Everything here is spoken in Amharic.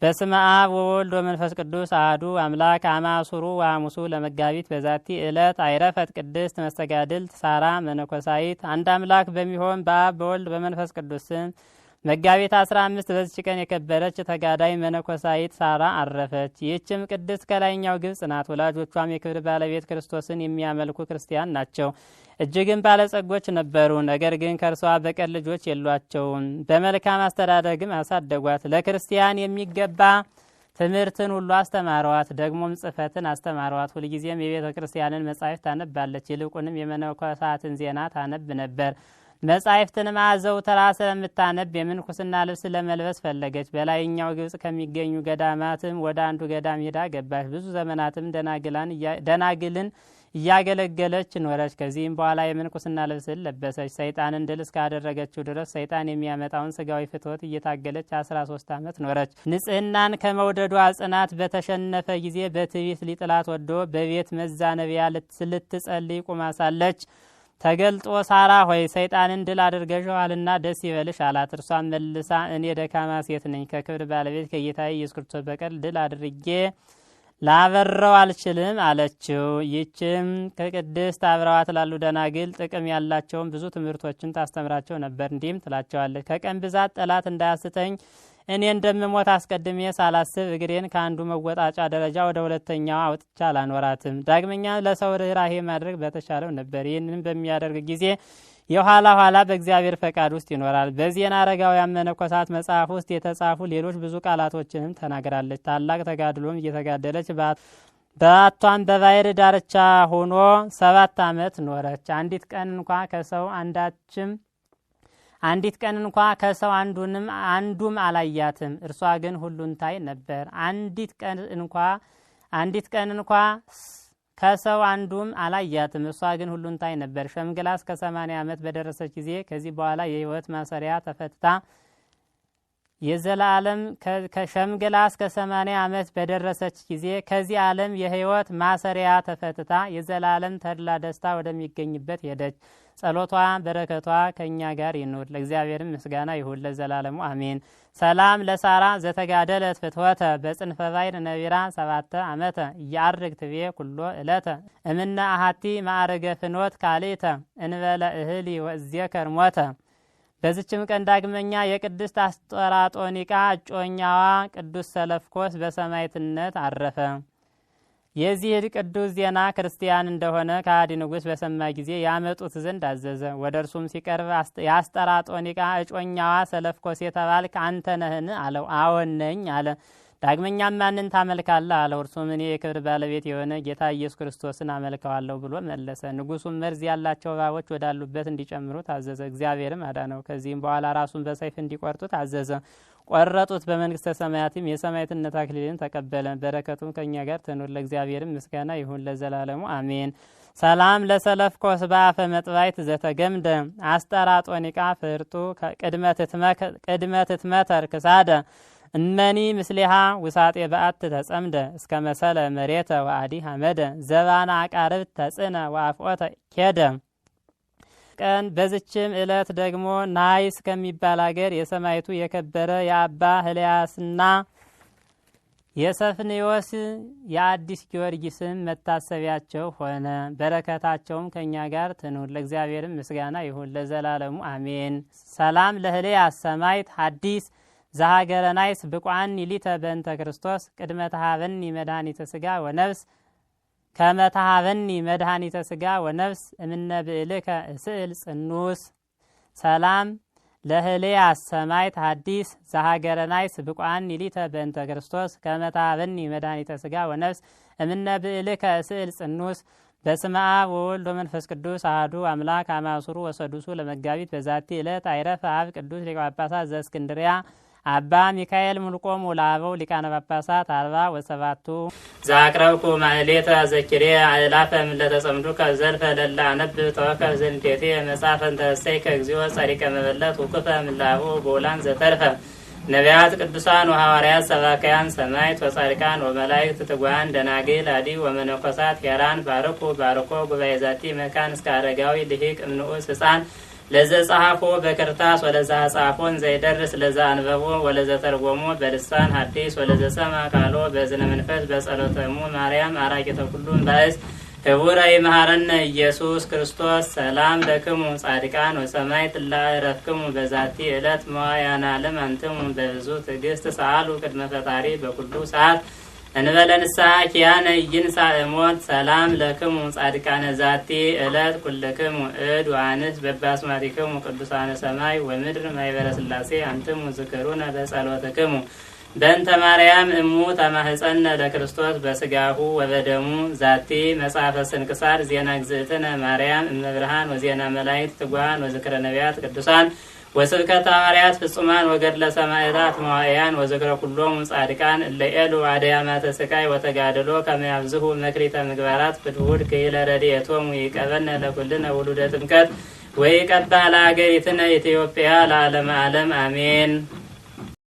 በስመ አብ ወወልድ ወመንፈስ ቅዱስ አሐዱ አምላክ። አመ ዐሡሩ ወሐሙሱ ለመጋቢት በዛቲ ዕለት አዕረፈት ቅድስት መስተጋድልት ሳራ መነኮሳይት። አንድ አምላክ በሚሆን በአብ በወልድ በመንፈስ ቅዱስ ስም መጋቢት 15 በዚች ቀን የከበረች ተጋዳይ መነኮሳይት ሳራ አረፈች። ይህችም ቅድስት ከላይኛው ግብጽ ናት። ወላጆቿም የክብር ባለቤት ክርስቶስን የሚያመልኩ ክርስቲያን ናቸው። እጅግም ባለጸጎች ነበሩ። ነገር ግን ከእርሷ በቀር ልጆች የሏቸውም። በመልካም አስተዳደግም አሳደጓት። ለክርስቲያን የሚገባ ትምህርትን ሁሉ አስተማረዋት። ደግሞም ጽሕፈትን አስተማረዋት። ሁልጊዜም የቤተ ክርስቲያንን መጻሕፍት ታነባለች። ይልቁንም የመነኮሳትን ዜና ታነብ ነበር። መጻሕፍትንም አዘውትራ ስለምታነብ የምንኩስና ልብስ ለመልበስ ፈለገች። በላይኛው ግብጽ ከሚገኙ ገዳማትም ወደ አንዱ ገዳም ሄዳ ገባች። ብዙ ዘመናትም ደናግልን እያገለገለች ኖረች። ከዚህም በኋላ የምንኩስና ልብስን ለበሰች። ሰይጣንን ድል እስካደረገችው ድረስ ሰይጣን የሚያመጣውን ስጋዊ ፍትወት እየታገለች 13 ዓመት ኖረች። ንጽሕናን ከመውደዷ ጽናት በተሸነፈ ጊዜ በትዕቢት ሊጥላት ወዶ በቤት መዛነቢያ ልትጸልይ ቁማ ሳለች ተገልጦ ሳራ ሆይ፣ ሰይጣንን ድል አድርገሽዋልና ደስ ይበልሽ አላት። እርሷም መልሳ እኔ ደካማ ሴት ነኝ፣ ከክብር ባለቤት ከጌታዬ ኢየሱስ ክርስቶስ በቀር ድል አድርጌ ላበረው አልችልም አለችው። ይህችም ከቅድስት አብረዋት ላሉ ደናግል ጥቅም ያላቸውን ብዙ ትምህርቶችን ታስተምራቸው ነበር። እንዲህም ትላቸዋለች። ከቀን ብዛት ጠላት እንዳያስተኝ እኔ እንደምሞት አስቀድሜ ሳላስብ እግሬን ከአንዱ መወጣጫ ደረጃ ወደ ሁለተኛው አውጥቻ አላኖራትም። ዳግመኛ ለሰው ርኅራሄ ማድረግ በተሻለው ነበር። ይህንን በሚያደርግ ጊዜ የኋላ ኋላ በእግዚአብሔር ፈቃድ ውስጥ ይኖራል። በዜና አረጋውያን መነኮሳት መጽሐፍ ውስጥ የተጻፉ ሌሎች ብዙ ቃላቶችንም ተናግራለች። ታላቅ ተጋድሎም እየተጋደለች በአቷን በባሕር ዳርቻ ሆኖ 7 ዓመት ኖረች። አንዲት ቀን እንኳ ከሰው አንዳችም አንዲት ቀን እንኳ ከሰው አንዱንም አንዱም አላያትም። እርሷ ግን ሁሉን ታይ ነበር። አንዲት ቀን እንኳ ከሰው አንዱም አላያትም። እርሷ ግን ሁሉን ታይ ነበር። ሸምግላ እስከ 80 ዓመት በደረሰች ጊዜ ከዚህ በኋላ የሕይወት ማሰሪያ ተፈትታ የዘላለም ከሸምግላ እስከ 80 ዓመት በደረሰች ጊዜ ከዚህ ዓለም የሕይወት ማሰሪያ ተፈትታ የዘላለም ተድላ ደስታ ወደሚገኝበት ሄደች። ጸሎቷ በረከቷ ከእኛ ጋር ይኑር፣ ለእግዚአብሔርም ምስጋና ይሁን ለዘላለሙ አሜን። ሰላም ለሳራ ዘተጋደለት ፍትወተ በጽንፈ ባሕር ነቢራ 7 ዓመተ እያርግ ትቤ ኩሎ እለተ እምነ አሃቲ ማዕረገ ፍኖት ካልእተ እንበለ እህሊ ወእዜከር ሞተ። በዚችም ቀን ዳግመኛ የቅድስት አስጠራጦኒቃ እጮኛዋ ቅዱስ ሰለፍኮስ በሰማዕትነት አረፈ። የዚህ ቅዱስ ዜና ክርስቲያን እንደሆነ ከሃዲ ንጉሥ በሰማ ጊዜ ያመጡት ዘንድ አዘዘ። ወደ እርሱም ሲቀርብ የአስጠራጦኒቃ እጮኛዋ ሰለፍኮስ የተባልክ አንተ ነህን? አለው። አዎን ነኝ አለ። ዳግመኛም ማንን ታመልካለህ? አለው። እርሱም እኔ የክብር ባለቤት የሆነ ጌታ ኢየሱስ ክርስቶስን አመልከዋለሁ ብሎ መለሰ። ንጉሱም መርዝ ያላቸው እባቦች ወዳሉበት እንዲጨምሩት አዘዘ። እግዚአብሔርም አዳነው። ከዚህም በኋላ ራሱን በሰይፍ እንዲቆርጡት አዘዘ። ቆረጡት። በመንግስተ ሰማያትም የሰማዕትነት አክሊልን ተቀበለ። በረከቱም ከእኛ ጋር ትኑር። ለእግዚአብሔርም ምስጋና ይሁን ለዘላለሙ አሜን። ሰላም ለሰለፍኮስ በአፈ መጥባይት ዘተገምደ አስጠራጦኒቃ ፍርጡ ቅድመ ትትመተር ክሳደ እመኒ ምስሌሃ ውሳጤ በአት ተጸምደ እስከ መሰለ መሬተ ወአዲ ሐመደ ዘባና አቃርብት ተጽነ ወአፍኦተ ኬደ። ቀን በዝችም ዕለት ደግሞ ናይስ ከሚባል አገር የሰማዕቱ የከበረ የአባ ህልያስና የሰፍንዮስ የአዲስ ጊዮርጊስም መታሰቢያቸው ሆነ። በረከታቸውም ከእኛ ጋር ትኑር። ለእግዚአብሔርም ምስጋና ይሁን ለዘላለሙ አሜን። ሰላም ለህልያስ ሰማዕት ሐዲስ ዘሀገረ ናይስ ብቋኒ ሊተ በእንተ ክርስቶስ ቅድመ ተሃበኒ መድኃኒተ ስጋ ወነፍስ ከመ ተሃበኒ መድኃኒተ ስጋ ወነፍስ እምነ ብእልከ እስእል ጽኑስ። ሰላም ለህልያስ ሰማዕት ሐዲስ ዘሀገረ ናይስ ብቋኒ ሊተ በእንተ ክርስቶስ ከመ ተሃበኒ መድኃኒተ ስጋ ወነፍስ እምነ ብእልከ እስእል ጽኑስ። በስመ አብ ወወልድ ወመንፈስ ቅዱስ አሐዱ አምላክ። አመ ዐሡሩ ወሰዱሱ ለመጋቢት በዛቲ ዕለት አዕረፈ አብ ቅዱስ ሊቀ ጳጳሳት ዘእስክንድርያ አባ ሚካኤል ምልቆሙ ለአበው ሊቃነ ጳጳሳት 47። ዘአቅረብኩ ማህሌተ ዘኪሬ አእላፈ እምለተጸምዱከ ዘልፈ ለላ አነብብ ተወከፍ ዘንዴቴ መጽሐፈ እንተ እግዚኦ ጸሪቀ መበለት ውክፈ ምላሁ በውላን ዘተርፈ ነቢያት፣ ቅዱሳን ወሐዋርያት፣ ሰባክያን፣ ሰማዕት ወጻድቃን ወመላእክት፣ ትጉሃን ደናግል፣ አዲ ወመነኮሳት ሄራን፣ ባርኩ ባርኮ ጉባኤ ዛቲ መካን እስከ አረጋዊ ልሂቅ እምንዑስ ህፃን ለዘ ጸሐፎ በክርታስ ወለዘ ጻፎን ዘይደርስ ለዘ አንበቦ ወለዘ ተርጎሞ በልሳን ሐዲስ ወለዘ ሰማ ቃሎ በዝነ መንፈስ በጸሎተሙ ማርያም አራቂተ ኩሉም ባእስ ክቡረ ይምሃረነ ኢየሱስ ክርስቶስ። ሰላም ለክሙ ጻድቃን ወሰማዕት ላዕረፍክሙ በዛቲ ዕለት መዋያነ ዓለም አንትሙ በብዙ ትዕግስት ሰአሉ ቅድመ ፈጣሪ በኩሉ ሰዓት እንበለ ንስሐ ኪያነ ኢይንሣእ ሞት። ሰላም ለክሙ ጻድቃነ ዛቲ ዕለት ኩልክሙ እድ ወአንስት በባስማቲክሙ ቅዱሳነ ሰማይ ወምድር ማይበረ ሥላሴ አንትሙ ዝክሩነ በጸሎትክሙ በእንተ ማርያም እሙ ተማህፀነ ለክርስቶስ በስጋሁ ወበደሙ። ዛቲ መጽሐፈ ስንክሳር ዜና እግዝእትነ ማርያም እመብርሃን ወዜና መላእክት ትጉሃን ወዝክረ ነቢያት ቅዱሳን ወስብከተ ሐዋርያት ፍጹማን ወገድለ ሰማዕታት መዋዕያን ወዝክረ ኩሎሙ ጻድቃን እለ ኤሉ አድያማተ ስቃይ ወተጋድሎ ከመ ያብዝሁ መክሊተ ምግባራት ፍድውድ ክኢለ ረድኤቶሙ ይቀበነ ለኩልነ ውሉደ ጥምቀት ወይቀባ ለአገሪትነ ኢትዮጵያ ለዓለመ ዓለም አሜን።